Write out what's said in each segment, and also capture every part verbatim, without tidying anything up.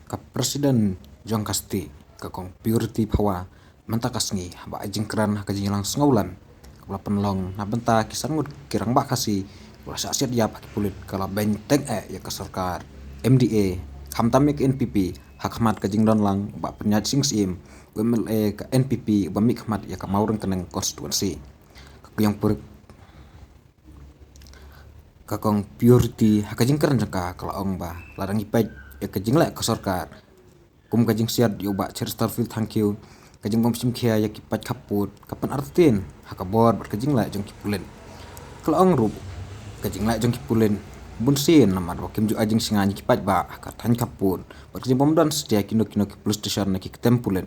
Ka President jong ka state, ka Kong Purity Phawa, mynta ka sngi haba ai jingkren ha ka jingïalang sngewlem kaba la pynlong na bynta ki san ngut ki rangbah Khasi ba la shah siat ïap ha ki pulit, ka la beiñ teng eh ïa ka sorkar M D A, khamtam ïa ka N P P, ha khmat ka jingdon lang u Bah Pynïaid Sing Syiem, u M L A ka N P P uba mih khmat ïa ka Mawryngkneng constituency. Ka Kong Pur- ka Kong Purity ha ka jingkren jong ka, ka la ong ba lada ngi peit ïa ka jingleh ka sorkar kum ka jingsiat ïa u Bah Chesterfield Thangkhiew, ka jingbym shim khia ïa ki paid khappud ka pynartatien ha ka bor bad ka jingleh jong ki pulit. Ka la ong ruh ka jingleh jong ki pulit bunsien namar ba kim ju ai jingshngaiñ ïa ki paidbah ha ka thaiñ khappud bad ka jingbym don satia kino kino ki police station ne ki kyntem pulit,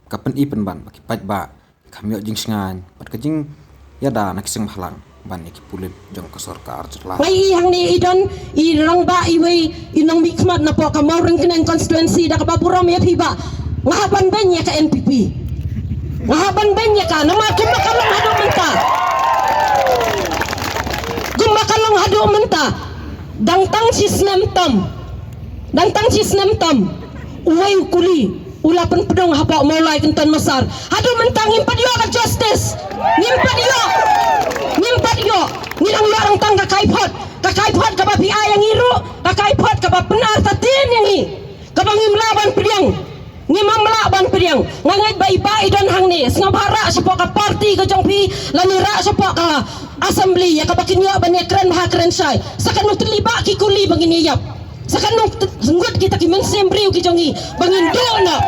ka pyni pynban ba ki paidbah ki kham ïoh jingshngaiñ bad ka jingïada na ki seng bhalang ban ïa ki pulit jong ka sorkar jylla. Wei i hangne i don i rangbah iwei i nongmihkhmat napoh ka Mawryngkneng constituency, da kaba burom ïa phi bah, nga hap ban beiñ ïa ka N P P. Nga hap ban beiñ ïa ka namar kumba ka long haduh mynta. Kumba ka long haduh mynta. Dang tang shi snem tam. Dang tang shi snem tam. Uwei u kuli u la pynpdeng hapoh Mawlai Kynton Massar. Haduh mynta ngim pat ïoh ka justice. Ngim pat ïoh. Ngim pat ïoh. Ngi dang ïoh dang tang ka kaiphod. Ka kaiphod kaba phi ai ïa ngi ruh, ka kaiphod kaba pynartatien ïa ngi, kaba ngim lah ban pdiang. Ngim lah ban pdiang. Nga ngeit ba i bah i don hangne, sngewbha rah shapoh ka party ka jong phi, lane rah shapoh ka assembly ïa kaba kin ïoh ban ïakren bha kren shai. Sa katno tylli bah ki kuli ba ngin ïa ïap. Sa katno ngut kita ki mynsiem briew ki jong ngi ba ngin duh noh.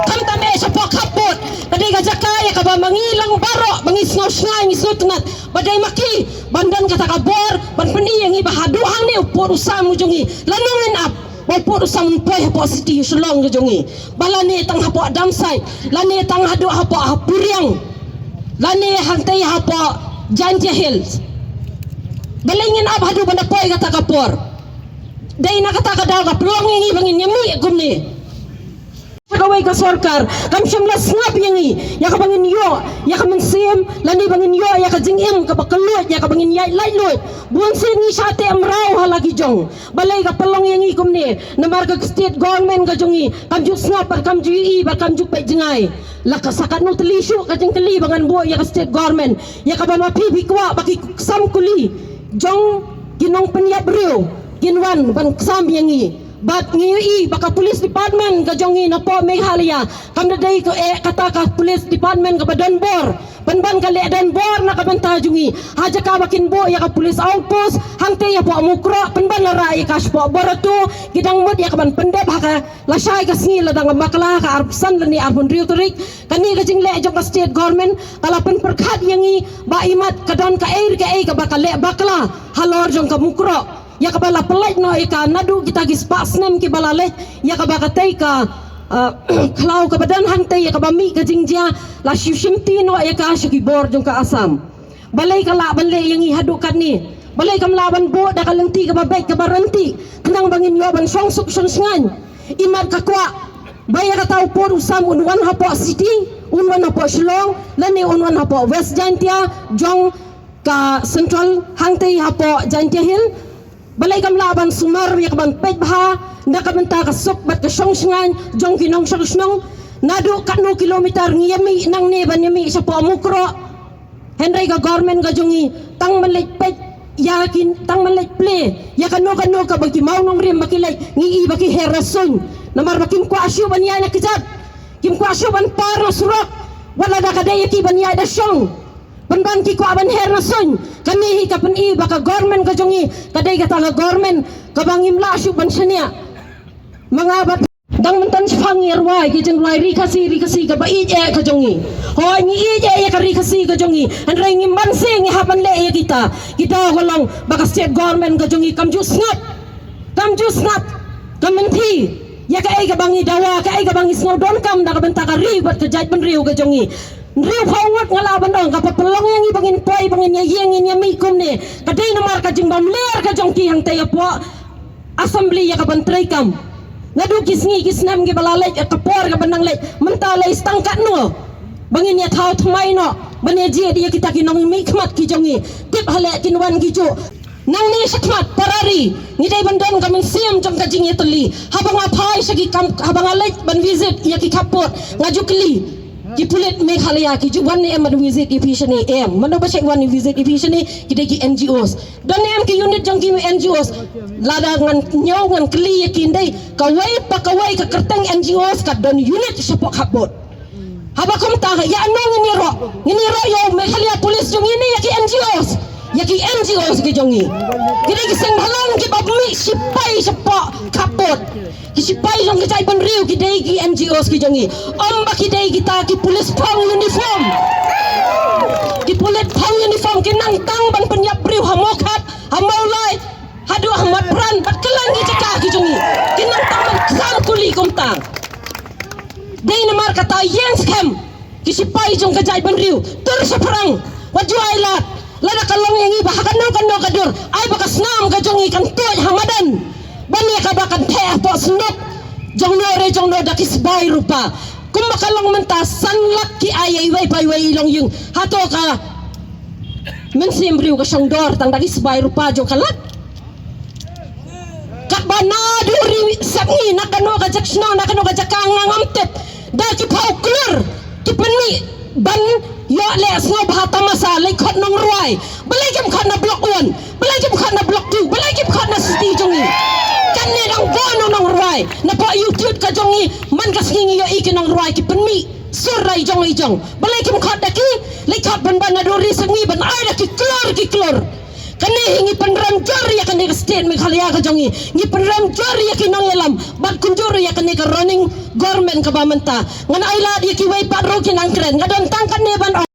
Khamtam eh shapoh khappud. Ka dei ka jaka ïa kaba ma ngi lang baroh ba ngi sngew shngaiñ, ngi sngewtynnat ba dei ma ki ban don kata ka bor ban pyni ïa ngi ba haduh hangne u pud u sam u jong ngi, lano ngin ap. Ba u pud u sam un poi hapoh city Shillong ka jong ngi, ba lane tang hapoh Damsait, lane tang haduh hapoh ha Puriang, lane hangtei hapoh Jaintia Hills. Balei ngin ap haduh ban da poi kata ka por? Dei na kata ka daw ka pynlong ïa ngi ba ngin ïa mih kumne. Kawei ka sorkar kam shym la sngap ïa ngi ïa kaba ngin ïoh ïa ka mynsiem, lane ba ngin ïoh ïa ka jingim kaba kylluid, ïa kaba ngin ïaid laitluid. Bunsien ngi shah teh mraw ha la ki jong. Balei ka pynlong ïa ngi kumne? Namar ka state government ka jong ngi kam ju sngap bad kam ju ïohi bad kam ju peit jngai. La ka sa katno tylli shuh ka jingkylli ba ngan buh ïa ka state government, ïa kaba ma phi phi kwah ba ki ksam kuli jong ki nongpynïap briew kin wan ban ksam ïa ngi. Bad ngi ïohi ba ka police department ka jong ngi napoh Meghalaya kam da dei ka, eh, kata ka police department kaba don bor. Pynban ka leh don bor na ka bynta jong ngi. Ha jaka ba kin buh ïa ka police outpost hangtei hapoh Mukroh, pynban la rah ïa ka shapoh Barato, ki dang mut ïa ka ban pyndep ha ka lashai ka sngi lada ngam bakla ha ka arphew san lane arphew hynriew tarik. Kane ka jingleh jong ka state government ka la pynpyrkhat ïa ngi ba imat ka don kaei re kaei kaba ka leh bakla halor jong ka Mukroh. Ïa kaba la pynlait noh ïa ka naduh kita ki spah snem kiba la leit, ïa kaba katei ka, eh, khlaw kaba don hangtei ïa kaba mih ka jingjia la shu shimti noh ïa ka sha ki bor jong ka Assam. Balei ka lah ban leh ïa ngi haduh katne? Balei kam lah ban buh da ka lynti kaba beit kaba ryntih khnang ba ngin ïoh ban shong suk shong shngaiñ? Imat ka kwah ba ïa kata u pud u sam un wan hapoh city, un wan hapoh Shillong, lane un wan hapoh West Jaintia jong ka Central hangtei hapoh Jaintia Hill. Balei kam lah ban sumar ïa ka ban peit bha na ka bynta ka suk bad ka shong shngaiñ jong ki nongshong shnong? Naduh katno kilometer ngi ïa mih nangne ban ïa mih shapoh Mukroh? Hynrei ka government ka jong ngi tang ban leit peit ïa ki, tang ban leit plie ïa kano kano kaba ki mawnongrim ba ki leit, ngi i ba ki her na suiñ. Namar ba kim kwah shuh ban ïaid na kjat, kim kwah shuh ban par na surok, wat lada ka dei ïa ki ban ïaid da shong. Pynban ki kwah ban her na suiñ. Kane hi ka pyni ba ka government ka jong ngi ka dei kata ka government kaba ngim lah shuh ban shaniah. Ma nga bad dang mynta shaphang ngi rwai ki jingrwai Ri Khasi, Ri Khasi kaba ïeit eh ka jong ngi. Hooid, ngi ïeit eh ïa ka Ri Khasi ka jong ngi. Hynrei ngim banse ngi hap ban leh ïa kita. Kita ka long ba ka state government ka jong ngi kam ju sngap. Kam ju sngap. Kam mynthi ïa kaei kaba ngi dawa, kaei kaba ngi sngew donkam na ka bynta ka ri bad ka jaitbynriew ka jong ngi. Hynriewphew ngut nga lah ban ong, kaba pynlong ïa ngi ba ngin poi, ba ngin ïa ïeng, ngin ïa mih kumne, ka dei namar ka jingbymler ka jong ki hangtei hapoh Assembly ïa ka ban treikam. Naduh ki sngi ki snem kiba la leit, ka por kaba nang leit, mynta lei stang katno ba ngin ïa thaw thymmai noh ban ïa jied ïa kita ki nongmihkhmat ki jong ngi. Tip haleh kin wan ki juh. Nangne shakhmat para ri ngi dei ban don ka mynsiem jong ka jingïatylli. Haba nga phai sha ki kam, haba nga leit ban visit ïa ki khappud, nga ju kylli ki pulit Meghalaya, ki ju wan ne em ban visit ïa phi shane? Em. Mano ba shait wan visit ïa phi shane? Ki dei ki N G Os. Don ne em ki unit jong ki N G Os? Lada ngan ñiew ngan kylli ïa ki, dei kawei pa kawei ka kyrteng N G Os ka don unit shapoh khappud. Haba kumta, ïa ano ngin ïaroh? Ngin ïaroh ïa u Meghalaya Police jong ngi ne ïa ki N G Os? Ïa ki N G Os ki jong ngi. Ki dei ki seng bhalang kiba mih shipai shapoh khappud. Ki shipai jong ka jaitbynriew ki dei ki N G Os ki jong ngi. Ym ba ki dei kita ki police phong uniform. Ki police phong uniform ki nang tang ban pynïap briew ha Mawkhat, ha Mawlai, haduh ha Mawpran bad kylleng ki jaka ki jong ngi. Ki nang tang ban sam kuli kumta. Dei namar kata ïeng skhem ki shipai jong ka jaitbynriew, tur shaphrang, wat ju ailad. Lada ka long ïa ngi ba ha kano kano ka dur, ai ba ka snam ka jong ngi kan tuid ha madan ban ïa kaba kan theh hapoh snduk jong no re jong no da ki sbai rupa. Kumba ka long mynta, san lak ki ai ïa iwei pa iwei i longïing. Hato ka mynsiem briew ka shong dor tang da ki sbai rupa jong ka lak? Katba naduh ri sepngi, na kano ka jaka shnong, na kano ka jaka nga ngam tip, da ki phew klur ki pynmih ban ïoh leh sngewbha tamasa, leit khot nongrwai. Balei kim khot na Block One? Balei kim khot na Block Two? Balei kim khot na city jong ngi? Kane dang bun u nongrwai. Napoh YouTube ka jong ngi, man ka sngi ngi ïohi ki nongrwai ki pynmih sur da i jong i jong. Balei kim khot da ki? Leit khot ban ban naduh ri sepngi ban ai da ki klur ki klur. Kane hi ngi pynrem jur ïa kane ka state Meghalaya ka jong ngi. Ngi pynrem jur ïa ki nongïalam bad kumjuh ïa kane ka running government kaba mynta. Ngan ailad ïa kiwei pat ruh ki nang kren. Nga don tang kane ban ong.